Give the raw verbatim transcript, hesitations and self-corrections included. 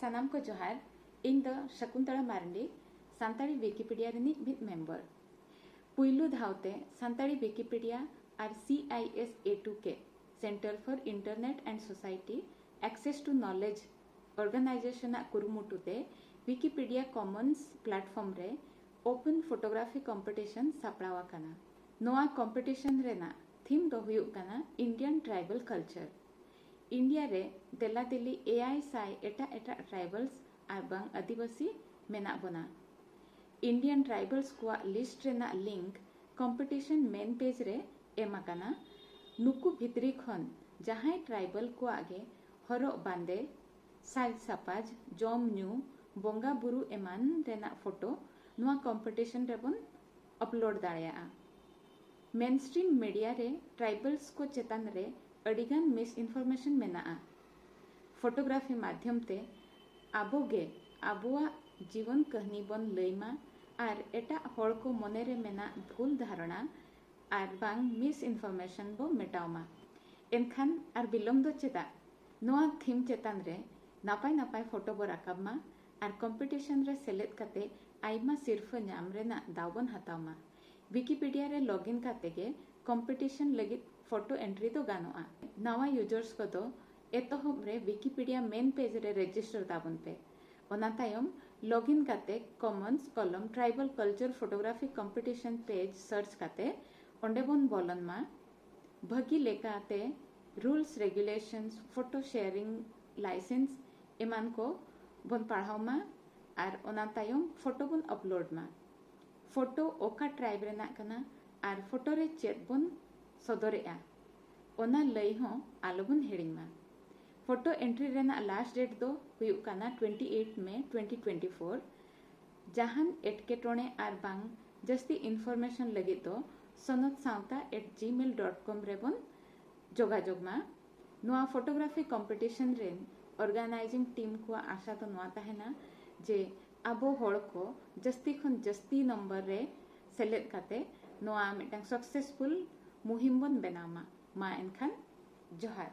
ᱥᱟᱱᱟᱢ ᱠᱚ ᱡᱚᱦᱟᱨ᱾ ᱤᱧ ᱫᱚ ᱥᱟᱠᱩᱱᱛᱚᱞᱟ ᱢᱟᱨᱱᱰᱤ, ᱥᱟᱱᱛᱟᱲᱤ ᱣᱤᱠᱤᱯᱤᱰᱤᱭᱟ ᱨᱤᱱᱤᱡ ᱢᱤᱫ ᱢᱮᱢᱵᱚᱨ᱾ ᱯᱩᱭᱞᱩ ᱫᱷᱟᱣ ᱛᱮ Santali Wikipedia R C I S A two K, Center for Internet and Society Access to Knowledge, organization ᱟᱜ ᱠᱩᱨᱩᱢᱩᱴᱩ ᱛᱮ ᱣᱤᱠᱤᱯᱤᱰᱤᱭᱟ ᱠᱚᱢᱚᱱᱥ ᱯᱞᱟᱴᱯᱷᱚᱨᱢ ᱨᱮ Open Photography Competition ᱥᱟᱯᱲᱟᱣ ᱟᱠᱟᱱᱟ᱾ ᱱᱚᱣᱟ ᱠᱚᱢᱯᱤᱴᱤᱥᱚᱱ ᱨᱮᱱᱟᱜ ᱛᱷᱤᱢ ᱫᱚ ᱦᱩᱭᱩᱜ ᱠᱟᱱᱟ Indian Tribal Culture᱾ ᱤᱱᱰᱤᱭᱟ ᱨᱮ ᱫᱮᱞᱟ ᱫᱮᱞᱤ ᱮᱭᱟᱭ ᱥᱟᱭ ᱮᱴᱟᱜ ᱮᱴᱟᱜ ᱴᱨᱟᱭᱵᱟᱞᱥ ᱟᱨ ᱵᱟᱝ ᱟᱹᱫᱤᱵᱟᱹᱥᱤ ᱢᱮᱱᱟᱜ ᱵᱚᱱᱟ᱾ ᱤᱱᱰᱤᱭᱟᱱ ᱴᱨᱟᱭᱵᱟᱞᱥ ᱠᱚᱣᱟᱜ ᱞᱤᱥᱴ ᱨᱮᱱᱟᱜ ᱞᱤᱝᱠ ᱠᱚᱢᱯᱤᱴᱤᱥᱚᱱ ᱢᱮᱱ ᱯᱮᱡᱽ ᱨᱮ ᱮᱢ ᱟᱠᱟᱱᱟ᱾ ᱱᱩᱠᱩ ᱵᱷᱤᱛᱨᱤ ᱠᱷᱚᱱ ᱡᱟᱦᱟᱸᱭ ᱴᱨᱟᱭᱵᱟᱞ ᱠᱚᱣᱟᱜ ᱜᱮ ᱦᱚᱨᱚᱜ ᱵᱟᱸᱫᱮ, ᱥᱟᱡᱽ ᱥᱟᱯᱟᱡᱽ, ᱡᱚᱢ ᱧᱩ, ᱵᱚᱸᱜᱟ ᱵᱩᱨᱩ ᱮᱢᱟᱱ ᱨᱮᱱᱟᱜ ᱯᱷᱳᱴᱳ ᱱᱚᱣᱟ ᱠᱚᱢᱯᱤᱴᱤᱥᱚᱱ ᱨᱮᱵᱚᱱ ᱟᱯᱞᱳᱰ ᱫᱟᱲᱮᱭᱟᱜᱼᱟ᱾ ᱢᱮᱱ ᱥᱴᱨᱤᱢ ᱢᱤᱰᱤᱭᱟ ᱨᱮ ᱴᱨᱟᱭᱵᱟᱞᱥ ᱠᱚ ᱪᱮᱛᱟᱱ ᱨᱮ ᱟᱹᱰᱤᱜᱟᱱ ᱢᱤᱥ ᱤᱱᱯᱷᱚᱨᱢᱮᱥᱚᱱ ᱢᱮᱱᱟᱜᱼᱟ᱾ ᱯᱷᱳᱴᱳᱜᱨᱟᱯᱷᱤ ᱢᱟᱫᱽᱫᱷᱚᱢ ᱛᱮ ᱟᱵᱚ ᱜᱮ ᱟᱵᱚᱣᱟᱜ ᱡᱤᱵᱚᱱ ᱠᱟᱹᱦᱱᱤ ᱵᱚᱱ ᱞᱟᱹᱭ ᱢᱟ ᱟᱨ ᱮᱴᱟᱜ ᱦᱚᱲ ᱠᱚ ᱢᱚᱱᱮ ᱨᱮ ᱢᱮᱱᱟᱜ ᱵᱷᱩᱞ ᱫᱷᱟᱨᱚᱱᱟ ᱟᱨ ᱵᱟᱝ ᱢᱤᱥ ᱤᱱᱯᱷᱚᱨᱢᱮᱥᱚᱱ ᱵᱚ ᱢᱮᱴᱟᱣ ᱢᱟ᱾ ᱮᱱᱠᱷᱟᱱ ᱟᱨ ᱵᱤᱞᱚᱢ ᱫᱚ ᱪᱮᱫᱟᱜ? ᱱᱚᱣᱟ ᱛᱷᱤᱢ ᱪᱮᱛᱟᱱ ᱨᱮ ᱱᱟᱯᱟᱭ ᱱᱟᱯᱟᱭ ᱯᱷᱳᱴᱳ ᱵᱚ ᱨᱟᱠᱟᱵ ᱢᱟ ᱟᱨ ᱠᱚᱢᱯᱤᱴᱤᱥᱚᱱ ᱨᱮ ᱥᱮᱞᱮᱫ ᱠᱟᱛᱮ ᱟᱭᱢᱟ ᱥᱤᱨᱯᱷᱟᱹ ᱧᱟᱢ ᱨᱮᱱᱟᱜ ᱫᱟᱣ ᱵᱚᱱ ᱦᱟᱛᱟᱣ ᱢᱟ᱾ ᱣᱤᱠᱤᱯᱤᱰᱤᱭᱟ ᱨᱮ ᱞᱚᱜᱤᱱ ᱠᱟᱛᱮ ᱜᱮ ᱠᱚᱢᱯᱤᱴᱤᱥᱚᱱ ᱞᱟᱹᱜᱤᱫ ᱯᱷᱳᱴᱳ ᱮᱱᱴᱨᱤ ᱫᱚ ᱜᱟᱱᱚᱜᱼᱟ᱾ ᱱᱟᱣᱟ ᱭᱩᱡᱟᱨᱥ ᱠᱚᱫᱚ ᱮᱛᱚᱦᱚᱵ ᱨᱮ ᱣᱤᱠᱤᱯᱤᱰᱤᱭᱟ ᱢᱮᱱ ᱯᱮᱡᱽ ᱨᱮ ᱨᱮᱡᱤᱥᱴᱟᱨ ᱛᱟᱵᱚᱱ ᱯᱮ᱾ ᱚᱱᱟ ᱛᱟᱭᱚᱢ ᱞᱚᱜᱤᱱ ᱠᱟᱛᱮ ᱠᱚᱢᱚᱱᱥ ᱠᱚᱞᱚᱢ tribal culture photography competition page search ᱠᱟᱛᱮ ᱚᱸᱰᱮ ᱵᱚᱱ ᱵᱚᱞᱚᱱ ᱢᱟ᱾ ᱵᱷᱟᱹᱜᱤ ᱞᱮᱠᱟᱛᱮ ᱨᱩᱞᱥ, ᱨᱮᱜᱩᱞᱮᱥᱚᱱᱥ, ᱯᱷᱳᱴᱳ ᱥᱮᱭᱟᱨᱤᱝ ᱞᱟᱭᱥᱮᱱᱥ ᱮᱢᱟᱱ ᱠᱚ ᱵᱚᱱ ᱯᱟᱲᱦᱟᱣ ᱢᱟ ᱟᱨ ᱚᱱᱟ ᱛᱟᱭᱚᱢ ᱯᱷᱳᱴᱳ ᱵᱚᱱ ᱟᱯᱞᱳᱰ ᱢᱟ᱾ ᱯᱷᱳᱴᱳ ᱚᱠᱟ ᱴᱨᱟᱭᱤᱵᱽ ᱨᱮᱱᱟᱜ ᱠᱟᱱᱟ ᱟᱨ ᱯᱷᱳᱴᱳ ᱨᱮ ᱪᱮᱫ ᱵᱚᱱ ᱥᱚᱫᱚᱨᱮᱜᱼᱟ, ᱚᱱᱟ ᱞᱟᱹᱭ ᱦᱚᱸ ᱟᱞᱚᱵᱚᱱ ᱦᱤᱲᱤᱧ ᱢᱟ᱾ ᱯᱷᱳᱴᱳ ᱮᱱᱴᱨᱤ ᱨᱮᱱᱟᱜ ᱞᱟᱥᱴ ᱰᱮᱴ ᱫᱚ ᱦᱩᱭᱩᱜ ᱠᱟᱱᱟ twenty eight May twenty twenty four᱾ ᱡᱟᱦᱟᱱ ᱮᱴᱠᱮᱴᱚᱬᱮ ᱟᱨ ᱵᱟᱝ ᱡᱟᱹᱥᱛᱤ ᱤᱱᱯᱷᱚᱨᱢᱮᱥᱚᱱ ᱞᱟᱹᱜᱤᱫ ᱫᱚ sonod sawta at gmail dot com ᱨᱮᱵᱚᱱ ᱡᱳᱜᱟᱡᱳᱜᱽ ᱢᱟ᱾ ᱱᱚᱣᱟ ᱯᱷᱳᱴᱳᱜᱨᱟᱯᱷᱤ ᱠᱚᱢᱯᱤᱴᱤᱥᱚᱱ ᱨᱮᱱ ᱚᱨᱜᱟᱱᱟᱭᱡᱤᱝ ᱴᱤᱢ ᱠᱚᱣᱟᱜ ᱟᱥᱟ ᱫᱚ ᱱᱚᱣᱟ ᱛᱟᱦᱮᱱᱟ ᱡᱮ ᱟᱵᱚ ᱦᱚᱲ ᱠᱚ ᱡᱟᱹᱥᱛᱤ ᱠᱷᱚᱱ ᱡᱟᱹᱥᱛᱤ ᱱᱚᱢᱵᱚᱨ ᱨᱮ ᱥᱮᱞᱮᱫ ᱠᱟᱛᱮ ᱱᱚᱣᱟ ᱢᱤᱫᱴᱟᱝ ᱥᱟᱠᱥᱮᱥᱯᱷᱩᱞ ᱢᱩᱦᱤᱢ ᱵᱚᱱ ᱵᱮᱱᱟᱣ ᱢᱟ᱾ ᱢᱟ ᱮᱱᱠᱷᱟᱱ ᱡᱚᱦᱟᱨ᱾